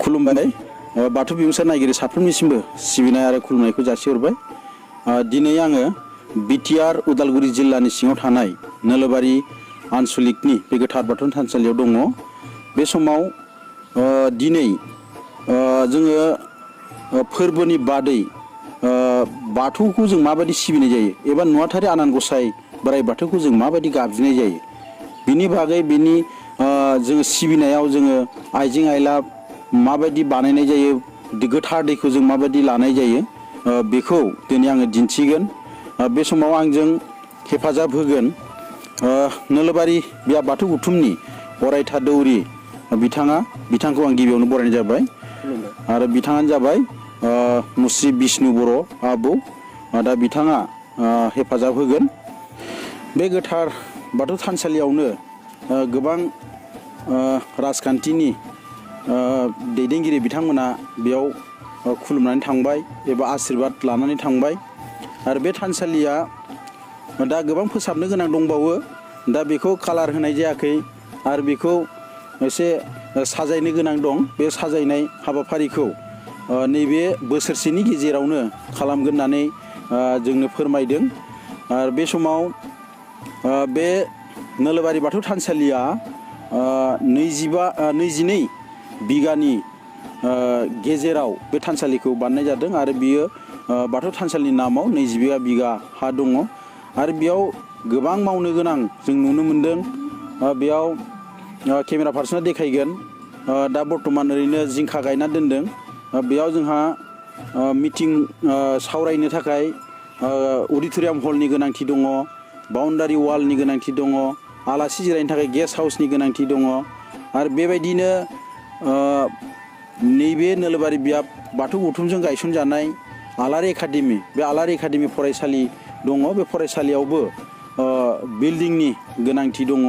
खुलुमबाय बाथौ बिमुसा नायगिरि साफ्रोमनिसिमबो सिबिनाय आरो खुलुमनायखौ जासिहरबाय। दिनै आङो बिटिआर उदालगुरि जिल्लानि सिङाव थानाय नोलोबारि आनसलिकनि बे गोथार बाथौ थानसालियाव दङ। बे समाव दिनै जोङो फोरबोनि बादै बाथौखौ जों माबायदि सिबिनाय जायो एबा नुवाथारि आनान गसाइ बोराइ बाथौखौ जों माबायदि गाबज्रिनाय जायो बिनि बागै बिनि जोङो सिबिनायाव जोङो आइजें आइला माबायदि बानायनाय जायो, गोथार दैखौ जों माबायदि लानाय जायो बेखौ दिनै आङो दिन्थिगोन। बे समाव आंजों हेफाजाब होगोन नोलोबारि बिया बाथौ गौथुमनि अरायथा दौरि बिथांखौ आं गिबियावनो बरायनाय जाबाय। आरो बिथाङानो जाबाय मुस्रि बिष्णु बर' आबौ। दा बिथाङा हेफाजाब होगोन। बे गोथार बाथौ थानसालियावनो गोबां राजखान्थिनि दैदेनगिरि बिथांमोना बेयाव खुलुमनानै थांबाय एबा आशिर्बाद लानानै थांबाय। आरो बे थानसालिया दा गोबां फोसाबनो गोनां दंबावो। दा बेखौ कालार होनाय जायाखै आरो बेखौ एसे साजायनो गोनां दं। बे साजायनाय हाबाफारिखौ नैबे बोसोरसेनि गेजेरावनो खालामगोन होननानै जोंनो फोरमायदों। आरो बे समाव बे नोलोबारि बाथौ थानसालिया 22 बिगानि गेजेराव बे थानसालिखौ बानायनाय जादों। आरो बियो बाथौ थानसालिनि नामाव 20 बिगा हा दङ। आरो बेयाव गोबां मावनो गोनां जों नुनो मोनदों। बेयाव केमेरा पार्सना देखायगोन। दा बर्थमान ओरैनो जिंखा गायना दोनदों। बेयाव जोंहा मिटिं सावरायनो थाखाय अडिट'रियाम हलनि गोनांथि दङ, बाउन्डारि वालनि गोनांथि दङ, आलासि जिरायनो थाखाय गेस्ट हाउसनि गोनांथि दङ। आरो बेबायदिनो नैबे नोलोबारि बिया बाथौ गौथुमजों गायसनजानाय आलारि एकाडेमि, बे आलारि एकाडेमि फरायसालि दङ। बे फरायसालियावबो बिल्डिंनि गोनांथि दङ।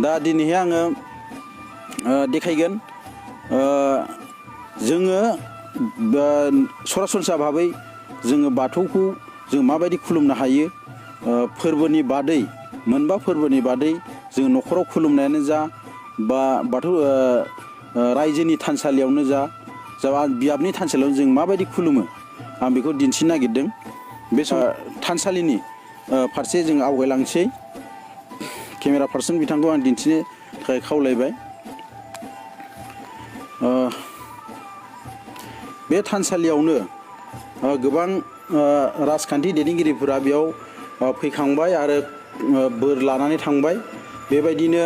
दा दिनैहाय आङो देखायगोन जोङो सरासनस्रा भाबै जोङो बाथौखौ जों माबायदि खुलुमनो हायो। फोरबोनि बादै मोनबा फोरबोनि बादै जों न'खराव खुलुमनायानो जा बा बाथौ रायजोनि थानसालियावनो जा बियाबनि थानसालियावनो जों माबायदि खुलुमो आं बेखौ दिन्थिनो नागिरदों। बे थानसालिनि फारसे जों आवगायलांसै। केमेरा पार्सन बिथांखौ आं दिन्थिनो थाखाय खावलायबाय। बे थानसालियावनो गोबां राजखान्थि दैदेनगिरिफोरा बेयाव फैखांबाय आरो बोर लानानै थांबाय। बेबायदिनो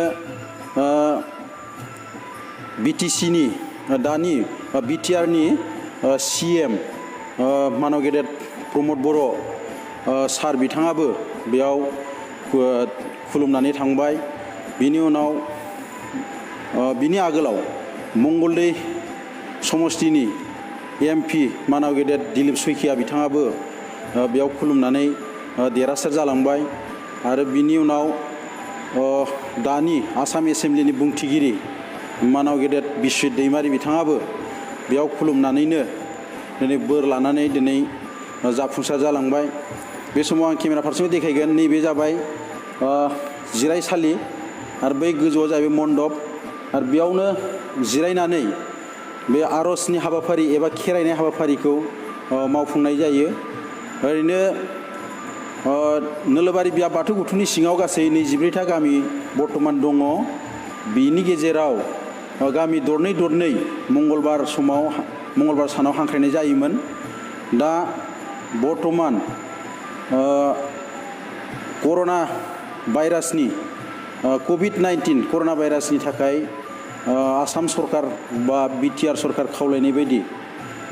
बिटिसिनि दानि बिटिआरनि CM मानव गेदेर प्रमद बर' सार बिथाङाबो बेयाव खुलुमनानै थांबाय। बिनि उनाव बिनि आगोलाव मंगलदै समस्तिनि MP मानव गेदेर दिलीप सैखिया बिथाङाबो बेयाव खुलुमनानै देरहासार जालांबाय। आरो बिनि उनाव दानि आसाम एसेम्ब्लिनि बुंथिगिरि मानव गेदेर बिस्वजित दैमारि बिथाङाबो बेयाव खुलुमनानैनो दिनै बोर लानानै दिनै जाफुंसार जालांबाय। बे समाव आं केमेरा पार्सनखौ देखायगोन। नैबे जाबाय जिरायसालि आरो बै गोजौआव जाहैबाय मण्डप। आरो बेयावनो जिरायनानै बे आर'जनि हाबाफारि एबा खेराइनाय हाबाफारिखौ मावफुंनाय जायो। ओरैनो नोलोबारि बिया बाथौ गौथुमनि सिङाव गासै 24था गामि बर्थमान दङ। बिनि गेजेराव गामि दरनै मंगलबार सानाव हांख्रायनाय जायोमोन। दा बर्थमान कर'ना भाइरासनि COVID-19 कर'ना भाइरासनि थाखाय आसाम सरकार बा बिटिआर सरकार खावलायनाय बायदि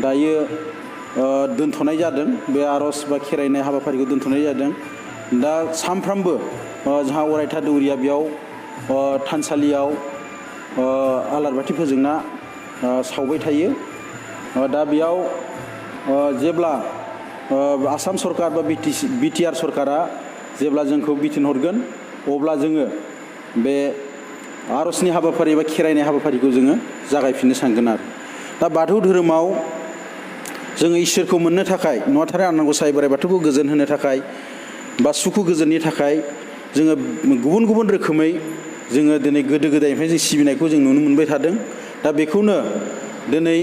दायो दोनथ'नाय जादों। बे आर'ज बा खेराइनाय हाबाफारिखौ दोनथ'नाय जादों। दा सानफ्रामबो जोंहा अरायथा दौरिया बेयाव थानसालियाव आलारि बाथि फोजोंना सावबाय थायो। दा बेयाव जेब्ला आसाम सरकार बा बिटिआर सरकारा जेब्ला जोंखौ बिथोन हरगोन अब्ला जोङो बे आर'जनि हाबाफारि बा खेराइनाय हाबाफारिखौ जोङो जागायफिननो सानगोन। आरो दा बाथौ धोरोमाव जोङो इसोरखौ मोननो थाखाय नुवाथारि आनान गसाइ बोराइ बाथौखौ गोजोन होनो थाखाय बा सुखु गोजोननि थाखाय जोङो गुबुन गुबुन रोखोमै जोङो दिनै गोदो गोदायनिफ्राय जों सिबिनायखौ जों नुनो मोनबाय थादों। दा बेखौनो दिनै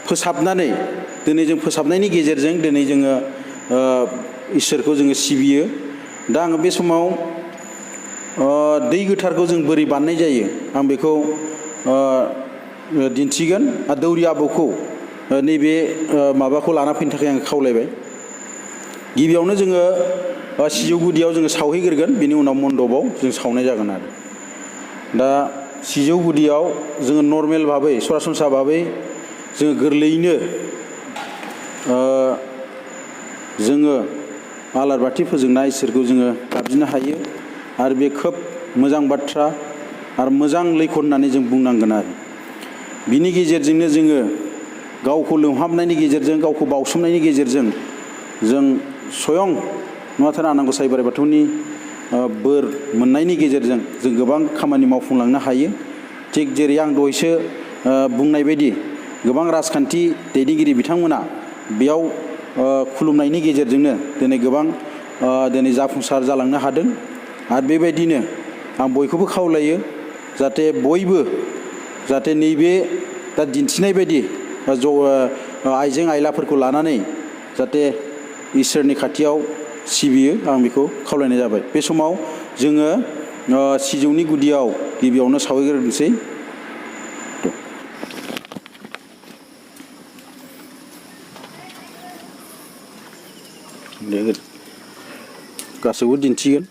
फोसाबनानै दिनै जों फोसाबनायनि गेजेरजों दिनै जोङो इसोरखौ जोङो सिबियो। दा आङो बे समाव दै गोथारखौ जों बोरै बानायनाय जायो आं बेखौ दिन्थिगोन। आरो दौरि आबौखौ नैबे माबाखौ लाना फैनो थाखाय आं खावलायबाय। गिबियावनो जोङो सिजौ गुदियाव जोङो सावहैग्रोगोन, बिनि उनाव मन्दपाव जों सावनाय जागोन आरो। दा सिजौ गुदियाव जोङो नर्मेल भाबै सरासनस्रा भाबै जोङो गोरलैयैनो जोङो आलारि बाथि फोजोंना इसोरखौ जोङो गाबज्रिनो हायो। आरो बे खोब मोजां बाथ्रा आरो मोजां लैखोन होननानै जों बुंनांगोन आरो। बिनि गेजेरजोंनो जोङो गावखौ लोमहाबनायनि गेजेरजों, गावखौ बाउसोमनायनि गेजेरजों जों स्वयं नुवाथार आनान गसाइ बोराइ बाथौनि बोर मोननायनि गेजेरजों जों गोबां खामानि मावफुंलांनो हायो। थिग जेरै आं दहायसो बुंनाय बायदि गोबां राजखान्थि दैदेनगिरि बिथांमोना बेयाव खुलुमनायनि गेजेरजोंनो दिनै गोबां दिनै जाफुंसार जालांनो हादों। आरो बेबायदिनो आं बयखौबो खावलायो जाहाथे बयबो जाहाथे नैबे दा दिन्थिनाय बायदि आइजें आइलाफोरखौ लानानै जाहाथे इसोरनि खाथियाव सिबियो, आं बेखौ खावलायनाय जाबाय। बे समाव जोङो सिजौनि गुदियाव गिबियावनो सावहैग्रोनोसै। गासैबो दिन्थिगोन।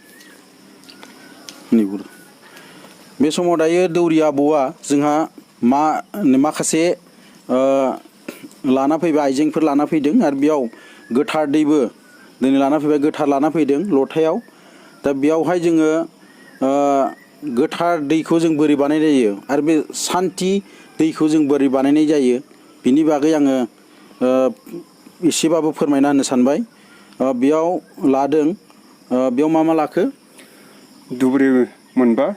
बे समाव दायो दौरि आबौआ जोंहा माखासे लाना फैबाय, आइजेंफोर लाना फैदों। आरो बेयाव गोथार दैबो दिनै लाना फैबाय, गोथार लाना फैदों लथायाव। दा बेयावहाय जोङो गोथार दैखौ जों बोरै बानायनाय जायो आरो बे सान्थि दैखौ जों बोरै बानायनाय जायो बिनि बागै आङो एसेबाबो फोरमायना होनो सानबाय। बेयाव लादों, बेयाव मा लाखो? दुब्रि मोनबा,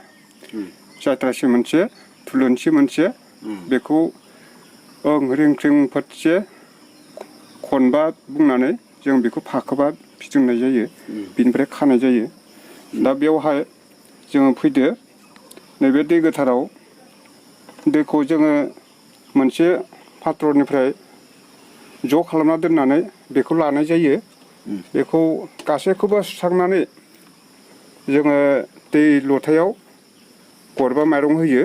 जाथ्रासि मोनसे, थुलुंसि मोनसे, बेखौ ओं रिं क्रिं फोरसे खनबा बुंनानै जों बेखौ फाखोबा फिदिंनाय जायो, बिनिफ्राय खानाय जायो। दा बेयावहाय जोङो फैदो, नैबे दै गोथाराव दैखौ जोङो मोनसे पात्रनिफ्राय ज' खालामना दोननानै बेखौ लानाय जायो। बेखौ गासैखौबो सुस्रांनानै जोङो दै लथायाव गरबा माइरं होयो,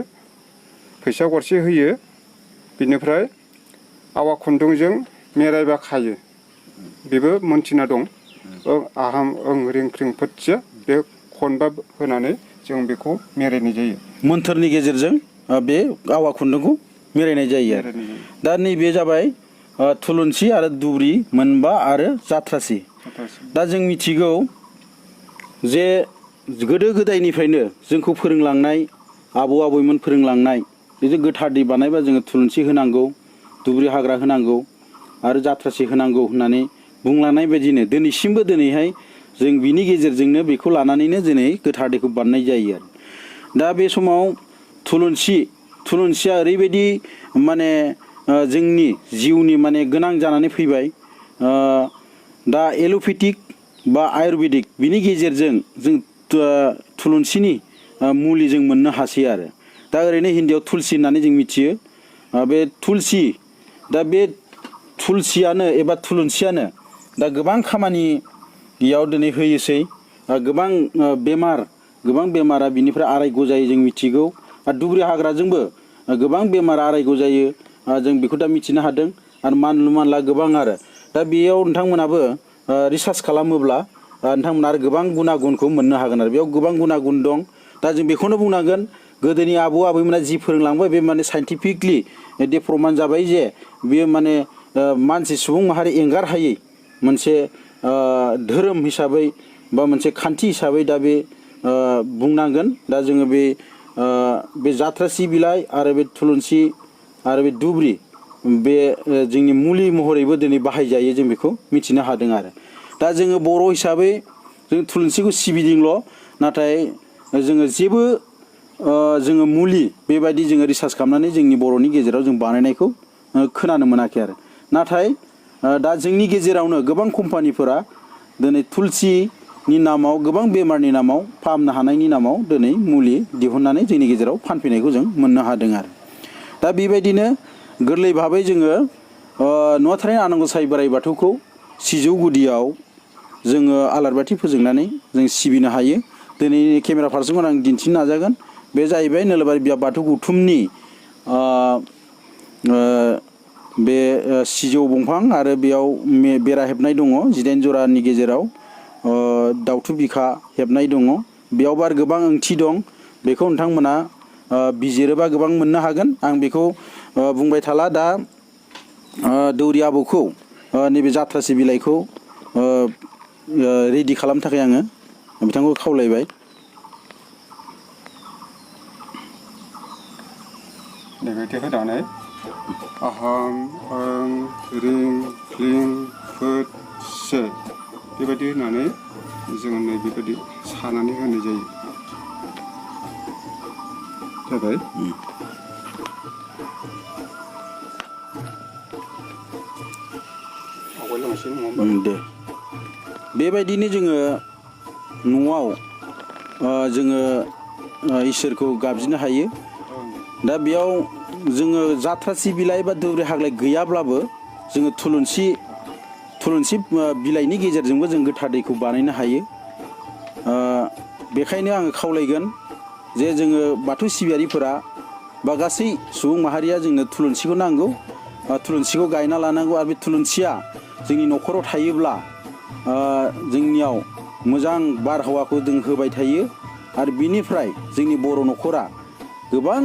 फैसा गरसे होयो, बिनिफ्राय आवा खुन्दुंजों मेरायबा खायो। बेबो मोनथिना दं। आहाम ओं रिं क्रिं फोदसे बे खनबा होनानै जों बेखौ मेरायनाय जायो। मोन्थोरनि गेजेरजों बे आवा खुन्दुंखौ मेरायनाय जायो आरो। दा नैबे जाबाय थुलुंसि आरो दुब्रि मोनबा आरो जाथ्रासि। दा जों मिथिगौ जे गोदो गोदायनिफ्रायनो जोंखौ फोरोंलांनाय आबौ आबैमोन फोरोंलांनाय जे गोथार दै बानायबा जोङो थुलुंसि होनांगौ, दुब्रि हाग्रा होनांगौ आरो जाथ्रासि होनांगौ होननानै बुंलांनाय बायदिनो दिनैसिमबो दिनैहाय जों बिनि गेजेरजोंनो बेखौ लानानैनो दिनै गोथार दैखौ बानायनाय जायो आरो। दा बे समाव थुलुंसिया ओरैबायदि माने जोंनि जिउनि माने गोनां जानानै फैबाय। दा एल'पेथिक बा आयुर्वेदिक बिनि गेजेरजों जों थुलुंसिनि मुलि जों मोननो हासै आरो। दा ओरैनो हिन्दीयाव थुलसि होननानै जों मिथियो। बे थुलसि, दा बे थुलसियानो एबा थुलुंसियानो दा गोबां खामानियाव दिनै होयोसै। गोबां बेमारा बिनिफ्राय आरायग' जायो जों मिथिगौ। आरो दुब्रि हाग्राजोंबो गोबां बेमार आरायग' जायो, जों बेखौ दा मिथिनो हादों। आरो मानलु मानला गोबां आरो दा बेयाव नोंथांमोनाबो रिसार्च खालामोब्ला नोंथांमोना आरो गोबां गुनागुनखौ मोननो हागोन आरो। बेयाव गोबां गुनागुन दं। दा जों बेखौनो बुंनांगोन गोदोनि आबौ आबैमोना जि फोरोंलांबाय बे माने साइन्टिफिकलि दे प्रमान जाबाय जे बेयो माने मानसि सुबुं माहारि एंगार हायै मोनसे धोरोम हिसाबै बा मोनसे खान्थि हिसाबै दा बे बुंनांगोन। दा जोङो बे जाथ्रासि बिलाइ आरो बे थुलुंसि आरो बे दुब्रि बे जोंनि मुलि महरैबो दिनै बाहायजायो, जों बेखौ मिथिनो हादों आरो। दा जोङो बर' हिसाबै जों थुलुंसिखौ सिबिदोंल', नाथाय जोङो जेबो जोङो मुलि बेबायदि जोङो रिसार्च खालामनानै जोंनि बर'नि गेजेराव जों बानायनायखौ खोनानो मोनाखै आरो। नाथाय दा जोंनि गेजेरावनो गोबां कम्पानिफोरा दिनै थुलसिनि नामाव गोबां बेमारनि नामाव फाहामनो हानायनि नामाव दिनै मुलि दिहुननानै जोंनि गेजेराव फानफैनायखौ जों मोननो हादों आरो। दा दा बेबायदिनो गोरलै भाबै जोङो नुवाथारनाय आनान गसाइ बोराइ बाथौखौ सिजौ गुदियाव जोङो आलारि बाथि फोजोंनानै जों सिबिनो हायो। दिनै केमेरा फारसेखौ आं दिन्थिनो नाजागोन। बे जाहैबाय नोलोबारि बिया बाथौ गौथुमनि बे सिजौ दंफां आरो बेयाव बेरा हेबनाय दङ 18 जरानि गेजेराव दाउथु बिखा हेबनाय दङ। बेयावबो आरो गोबां ओंथि दं। बेखौ नोंथांमोना बिजिरोबा गोबां मोननो हागोन। आं बेखौ बुंबाय थाला। दा दौरि आबौखौ नैबे जाथ्रासि बिलाइखौ रेडि खालामनो थाखाय आङो बिथांखौ खावलायबाय। बेबायदि होनानै आहम ओं रिं क्लिं फोद से बेबायदि होनानै जोङो नै बेबायदि सानानै होनाय जायो। जाबाय। आवगायलांनोसै नङा होमबा? दे बेबायदिनो जोङो न'आव जोङो इसोरखौ गाबज्रिनो हायो। दा बेयाव जोङो जाथ्रासि बिलाइ बा दौरि हाग्लाय गैयाब्लाबो जोङो थुलुंसि बिलाइनि गेजेरजोंबो जों गोथार दैखौ बानायनो हायो। बेखायनो आङो खावलायगोन जे जोङो बाथौ सिबियारिफोरा बा गासै सुबुं माहारिया जोंनो थुलुंसिखौ नांगौ। थुलुंसिखौ गायना लानांगौ आरो बे थुलुंसिया जोंनि न'खराव थायोब्ला जोंनियाव मोजां बारहावाखौ जों होबाय थायो आरो बिनिफ्राय जोंनि बर' न'खरा गोबां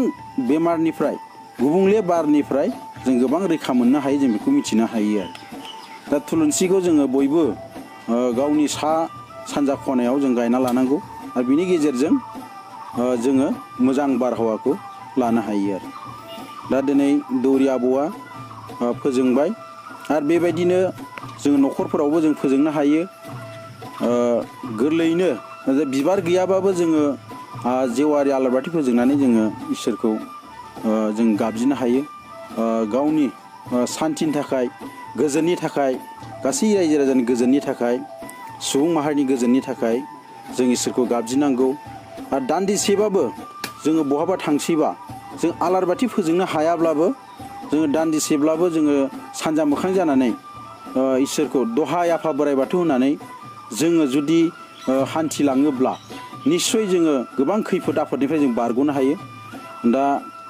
बेमारनिफ्राय गुबुंले बारनिफ्राय जों गोबां रैखा मोननो हायो। जों बेखौ मिथिनो हायो आरो दा थुलुंसिखौ जोङो बयबो गावनि सानजा खनायाव जों गायना लानांगौ आरो बिनि गेजेरजों जोङो मोजां बारहावाखौ लानो हायो आरो दा दिनै दौरि आबौआ फोजोंबाय आरो बेबायदिनो जोङो न'खरफोरावबो जों फोजोंनो हायो। गोरलैयैनो बिबार गैयाबाबो जोङो जेवारि आलारि बाथि फोजोंनानै जोङो इसोरखौ जों गाबज्रिनो हायो। गावनि सान्थिनि थाखाय, गोजोननि थाखाय, गासै रायजो राजानि गोजोननि थाखाय, सुबुं माहारिनि गोजोननि थाखाय जों इसोरखौ गाबज्रिनांगौ। आरो दान्दिसेबाबो जोङो बहाबा थांसैबा जों आलारि बाथि फोजोंनो हायाब्लाबो जोङो दान्दिसेब्लाबो जोङो सानजा मोखां जानानै इसोरखौ दहाय आफा बोराइ बाथौ होननानै जोङो जुदि हान्थिलाङोब्ला निस्सय जोङो गोबां खैफोद आफोदनिफ्राय जों बारग'नो हायो। दा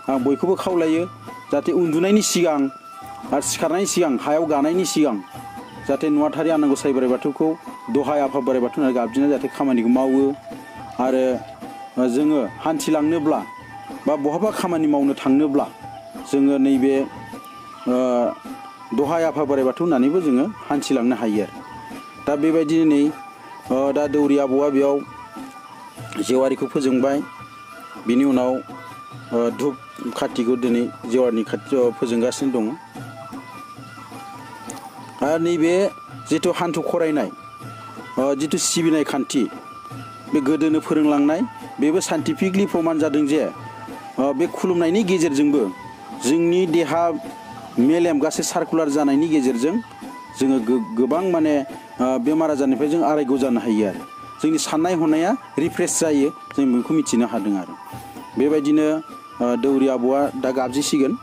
आं बयखौबो खावलायो जाहाथे उन्दुनायनि सिगां आरो सिखारनायनि सिगां हायाव गानायनि सिगां जाहाथे नुवाथारि आनान गसाइ बोराइ बाथौखौ दहाय आफा बोराइ बाथौ होननानै गाबज्रिना जाहाथे खामानिखौ मावो। आरो जोङो हान्थिलांनोब्ला बा बहाबा खामानि मावनो थांनोब्ला जोङो नैबे दहाय आफा बोराइ बाथौ होननानैबो जोङो हान्थिलांनो हायो आरो दा बेबायदिनो नै दा दौरि आबौआ बेयाव जेवारिखौ फोजोंबाय। बिनि उनाव धुप खाथिखौ दिनै जेवारिनि खाथियाव फोजोंगासिनो दङ। आरो नैबे जिथु हान्थु खरायनाय जिथु सिबिनाय खान्थि बे गोदोनो फोरोंलांनाय बेबो साइन्टिफिकलि प्रमान जादों जे बे खुलुमनायनि गेजेरजोंबो जोंनि देहा मेलेम गासै सार्कुलार जानायनि गेजेरजों जोङो गोबां माने बेमार आजारनिफ्राय जों आरायग' जानो हायो आरो जोंनि साननाय हनाया रिफ्रेस जायो। जों बेखौ मिथिनो हादों आरो बेबायदिनो दौरि आबौआ दा गाबज्रिसिगोन,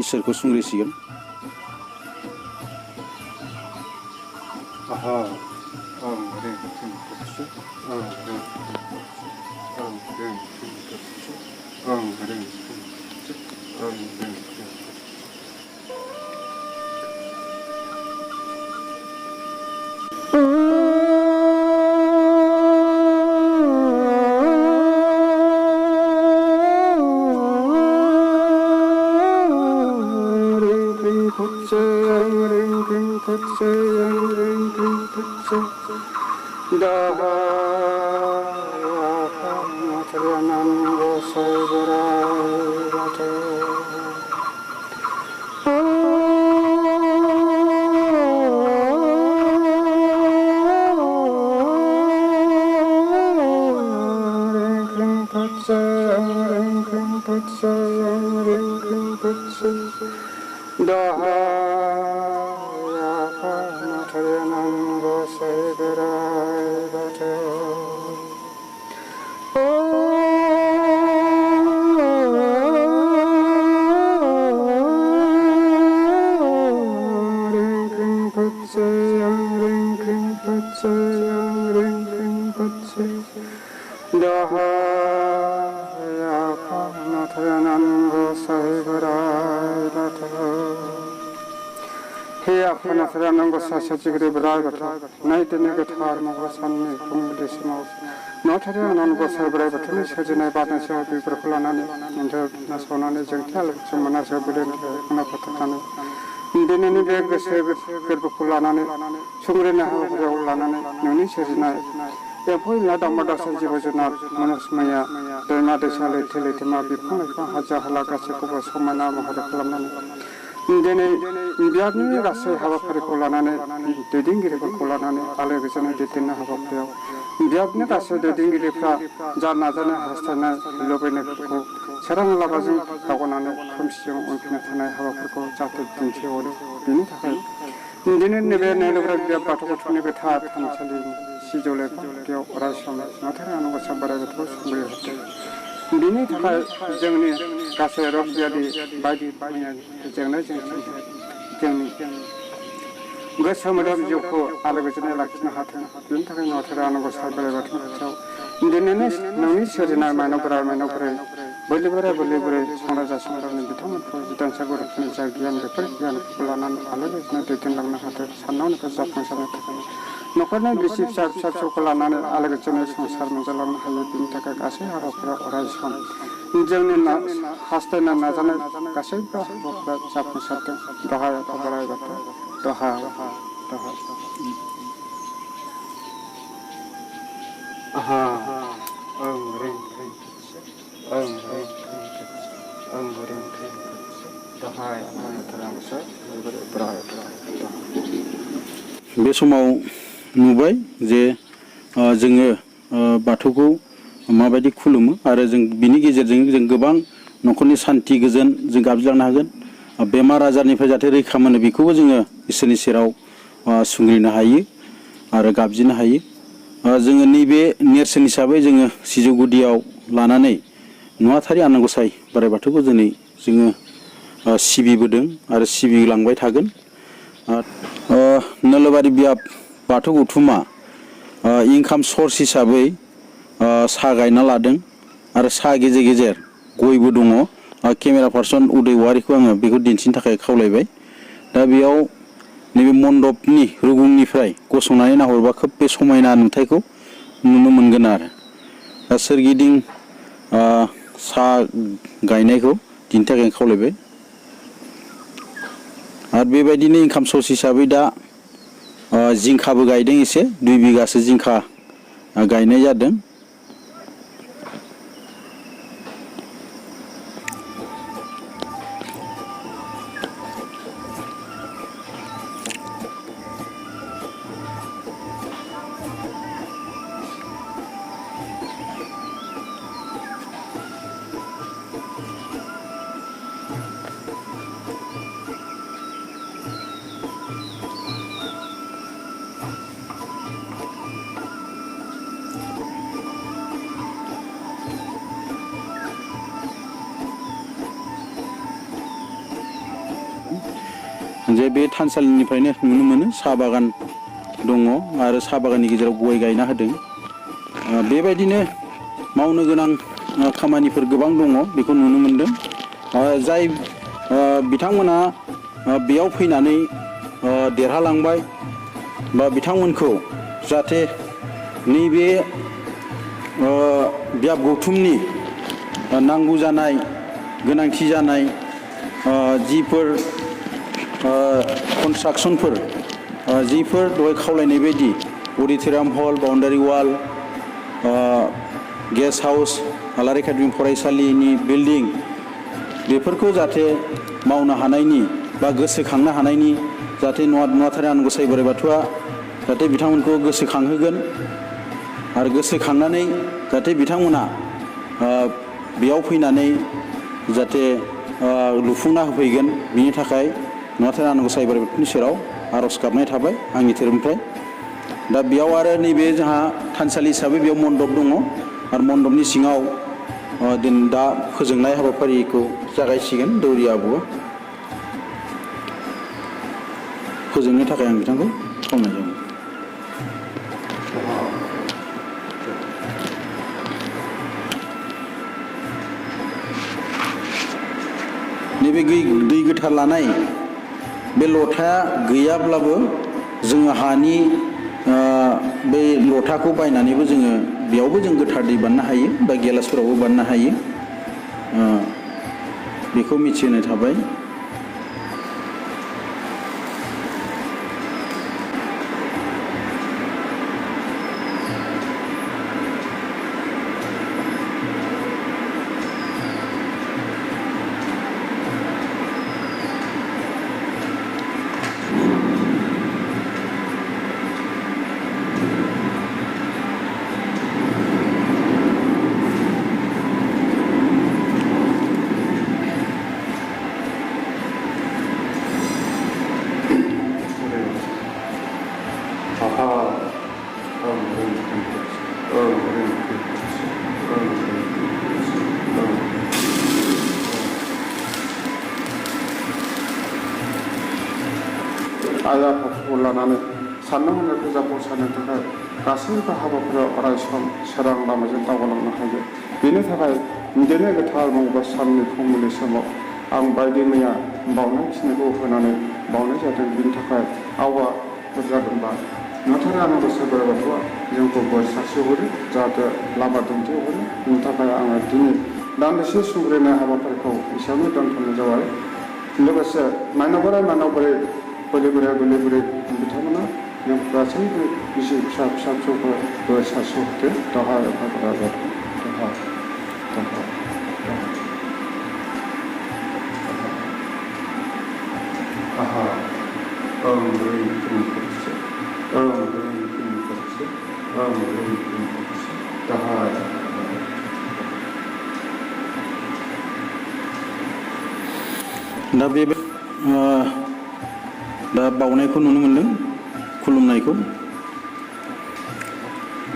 इसोरखौ सुंग्रिसिगोन। नाथायानान गसाइ बोराइ बाथौ हे आफा नाथायानान गसाइ सोरजिगिरि बोराइ बाथौ नायदिनि गोथार महर साननि फुंबिलिसिमाव नाथायानान गसाइ बोराइ बाथौनि सोरजिनाय बारनैसो बेफोरखौ लानानै नासावनानै जोंथि आलोखि मोनासो बोलोनिफ्राय खना फोथारनानै दिनैनि बे गोसो गोरबोखौ लानानै संग्रिनाय हाबाफारियाव लानानै नोंनि सोरजिनाय एम्फौ एनला दाउमा दाउसा जिब जुनार मनस्मया दैमा दैसा लैथो लैथोमा बिफां लाइफां हाजो हाला गासैखौबो समायना महर खालामनानै दिनै बियाबनि गासै हाबाफारिखौ लानानै दैदेनगिरिफोरखौ लानानै आलो गोजोनै दैदेननो हाबाफारियाव बियाबनि गासै दैदेनगिरिफ्रा जा नाजानाय हास्थायनाय लुबैनायफोरखौ सोरां लामाजों दावगानानै खोमसिजों उनफिनना थानाय हाबाफोरखौ जाहाथे दिन्थिहरो बिनि थाखाय दिनै नैबे नैलुग्रा बियाब बाथौ गौथुमनि गोथार थानसालिनि सिजौ लाइफां गुदियाव अराय सम नाथायानान गसाइ बोराइ बाथौखौ संग्रि हरदों बिनि थाखाय जोंनि गासै रग बियादि बायदि मैया जेंना जेंसि जोंनि गोसो मोदोम जिउखौ आलो गोजोनै लाखिनो हाथों बिनि थाखाय नाथायानान गसाइ बोराइ बाथौनि खाथियाव दिनैनि नोंनि सोरजिनाय माइनाव बोराइ बोलि बोराइ संराजा संग्रानि बिथांमोनखौ जिदाइनसा गुरुफोरनि जा गियान बेफोर गियानफोरखौ लानानै आलो गोजोनै दैदेनलांनो हाथों साननायनिफ्राय जाफुंसारनो थाखाय न'खरनि बिसि फिसा फिसौखौ लानानै आलो गोजोनै संसार मोनजालांनो हायो बिनि थाखाय गासै हाबाफोरा अराय सम जोंनि हास्थायनाय नाजानाय गासैबो हाबाफोरा जाफुंसारथों दहाय आफा बोराइ बाथौ दहाय आहा ओं रिं रिं ओं रिं ओं रिं रिं दहाय आफा नाथायानान गसाइ बोराइ बे समाव नुबाय जे जोङो बाथौखौ माबायदि खुलुमो आरो जों बिनि गेजेरजों जों गोबां न'खरनि सान्थि गोजोन जों गाबज्रिलांनो हागोन बेमार आजारनिफ्राय जाहाथे रैखा मोनो बेखौबो जोङो इसोरनि सेराव सुंग्रिनो हायो आरो गाबज्रिनो हायो जोङो नैबे नेरसोन हिसाबै जोङो सिजौ गुदियाव लानानै नुवाथारि आनान गसाइ बोराइ बाथौखौ दिनै जोङो सिबिबोदों आरो सिबिलांबाय थागोन नोलोबारि बियाब बाथौ गौथुमा इनकाम सर्स हिसाबै साहा गायना लादों आरो साहा गेजेर गेजेर गयबो दङ केमेरा पार्सन उदय औवारिखौ आङो बेखौ दिन्थिनो थाखाय खावलायबाय दा बेयाव नैबे मण्डपनि रुगुंनिफ्राय गसंनानै नाहरबा खोब बे समायना नुथायखौ नुनो मोनगोन आरो दा सोरगिदिं साहा गायनायखौ दिन्थिनो थाखाय खावलायबाय आरो बेबायदिनो इनकाम सर्स हिसाबै दा जिंखाबो गायदों एसे 2 बिगासो जिंखा गायनाय जादों जे बे थानसालिनिफ्रायनो नुनो मोनो साहा बागान दङ आरो साहा बागाननि गेजेराव गय गायना होदों बेबायदिनो मावनो गोनां खामानिफोर गोबां दङ बेखौ नुनो मोनदों जाय बिथांमोना बेयाव फैनानै देरहालांबाय बा बिथांमोनखौ जाहाथे नैबे बियाब गौथुमनि नांगौ जानाय गोनांथि जानाय जिफोर कनस्ट्राक्सनफोर जिफोर दहाय खावलायनाय बायदि अडिट'रियाम हल बाउन्डारि वाल गेस्ट हाउस आलारि एकाडेमि फरायसालिनि बिल्डिं बेफोरखौ जाहाथे मावनो हानायनि बा गोसोखांनो हानायनि जाहाथे नुवाथारि आनान गसाइ बोराइ बाथौआ जाहाथे बिथांमोनखौ गोसोखांहोगोन आरो गोसोखांनानै जाहाथे बिथांमोना बेयाव फैनानै जाहाथे लुफुंना होफैगोन बिनि थाखाय नुवाथारि आनान गसाइ बोराइ बाथौनि सेराव आर'ज गाबनाय थाबाय आंनि धोरोमनिफ्राय दा बेयाव आरो नैबे जोंहा थानसालि हिसाबै बेयाव मण्डप दङ आरो मण्डपनि सिङाव दा फोजोंनाय हाबाफारिखौ जागायसिगोन दौरि आबौआ फोजोंनो थाखाय आं बिथांखौ खावलायनाय जाबाय नैबे दै गोथार लानाय बे लथाया गैयाब्लाबो जोङो हानि बे लथाखौ बायनानैबो जोङो बेयावबो जों गोथार दै बानायनो हायो बा गेलासफोरावबो बानायनो हायो बेखौ मिथिहोनाय थाबाय आइ आफाखौ लानानै साननो हनायखौ जाफुंसारनो थाखाय गासैबो हाबाफोराव अराय सम सोरां लामाजों दावगालांनो हायो बेनि थाखाय दिनै गोथार मंगल साननि फुंबिलि समाव आं बायदि मैया बावनाय खिनिखौ होनानै बावनाय जादों बिनि थाखाय आवा जादोंबा नाथाय आं बोसोर बोराइ बाथौआ जोंखौ बोर सारस्रिहरो जाहाथे लामा दिन्थिहरो बिनि थाखाय आङो दिनै दान्दिसे सुंग्रायनाय हाबाफारिखौ एसेयावनो दोनथ'नाय जाबाय लोगोसे माइनाव बोराइ बोलि बोराइ बिथांमोना जों गासैबो बिसि फिसा फिसौखौ बोर सारस्रिहरदो दाहा एफा बोराइ बाथौ दाहा ओं रै खुलुमफोरसो दाहा दा बावनायखौ नुनो मोनदों खुलुमनायखौ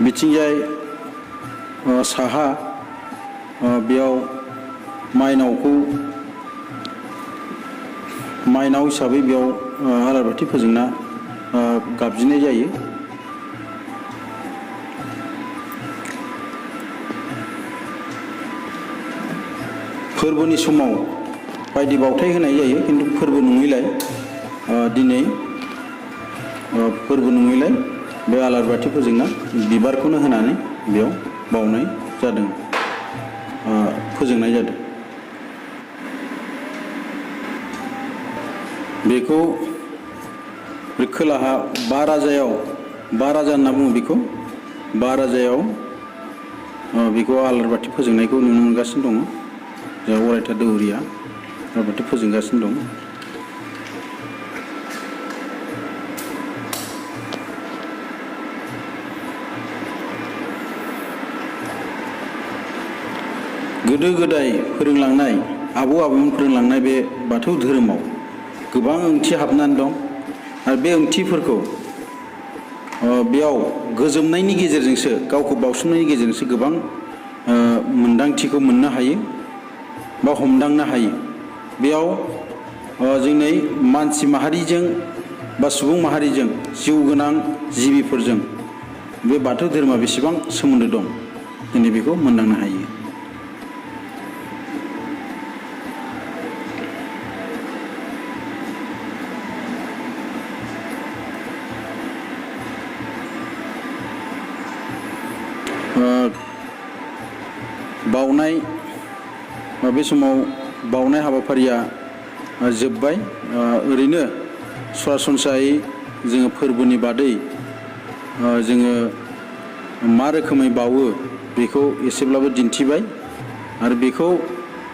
बिथिंजाय साहा बेयाव माइनाव हिसाबै बेयाव आलारि बाथि फोजोंना गाबज्रिनाय जायो फोरबोनि समाव बायदि बावथाय होनाय जायो खिन्थु फोरबो नङैलाय दिनै फोरबो नङैलाय बे आलारि बाथि फोजोंना बिबारखौनो होनानै बेयाव बावनाय जादों फोजोंनाय जादों बेखौ खोलाहा बा राजा होनना बुङो बेखौ बा राजायाव बेखौ आलारि बाथि फोजोंनायखौ नुनो मोनगासिनो दङ जोंहा अरायथा दौरिया आलारि बाथि फोजोंगासिनो दं गोदो गोदाय फोरोंलांनाय आबौमोन फोरोंलांनाय बे बाथौ धोरोमाव गोबां ओंथि हाबनानै दं आरो बे ओंथिफोरखौ बेयाव गोजोमनायनि गेजेरजोंसो गावखौ बावसोमनायनि गेजेरजोंसो गोबां मोन्दांथिखौ मोननो हायो बा हमदांनो हायो बेयाव जोंनि मानसि माहारिजों बा सुबुं माहारिजों जिउ गोनां जिबिफोरजों बे बाथौ धोरोमा बेसेबां सोमोन्दो दं दिनै बेखौ मोनदांनो हायो बावनाय बे समाव बावनाय हाबाफारिया जोब्बाय ओरैनो सरासनस्रायै जोङो फोरबोनि बादै जोङो मा रोखोमै बावो बेखौ एसेब्लाबो दिन्थिबाय आरो बेखौ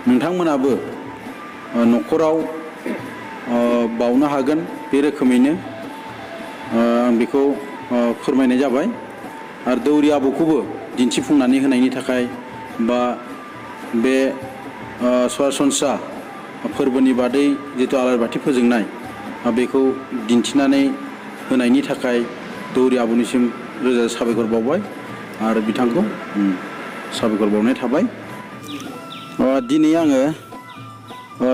नोंथांमोनाबो न'खराव बावनो हागोन बे रोखोमैनो आं बेखौ फोरमायनाय जाबाय आरो दौरि आबौखौबो दिन्थिफुंनानै होनायनि थाखाय बा बे सरासनस्रा फोरबोनि बादै जितु आलारि बाथि फोजोंनाय बेखौ दिन्थिनानै होनायनि थाखाय दौरि आबौनिसिम रोजा साबायखर बावबाय आरो बिथांखौ साबायखर बावनाय थाबाय दिनै आङो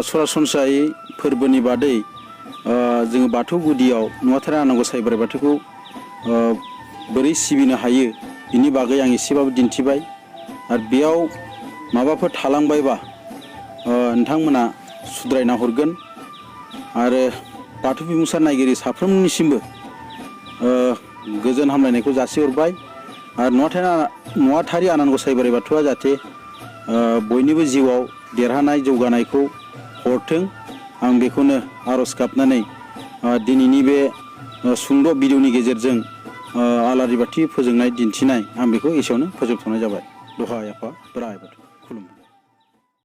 सरासनस्रायै फोरबोनि बादै जोङो बाथौ गुदियाव नुवाथारि आनान गसाइ बोराइ बाथौखौ बोरै सिबिनो हायो बिनि बागै आं एसेबाबो दिन्थिबाय आरो बेयाव माबाफोर थालांबायबा नोंथांमोना सुद्रायना हरगोन आरो बाथौ बिबुंसार नायगिरि साफ्रोमनिसिमबो गोजोन हामलायनायखौ जासिहरबाय आरो नुवाथारि आनान गसाइ बोराइ बाथौआ जाहाथे बयनिबो जिउआव देरहानाय जौगानायखौ हरथों आं बेखौनो आर'ज गाबनानै दिनैनि बे सुंद' भिडिअनि गेजेरजों आलारि बाथि फोजोंनाय दिन्थिनाय आं बेखौ एसेयावनो फोजोबथ'नाय जाबाय। दहाय आफा बोराइ बाथौ।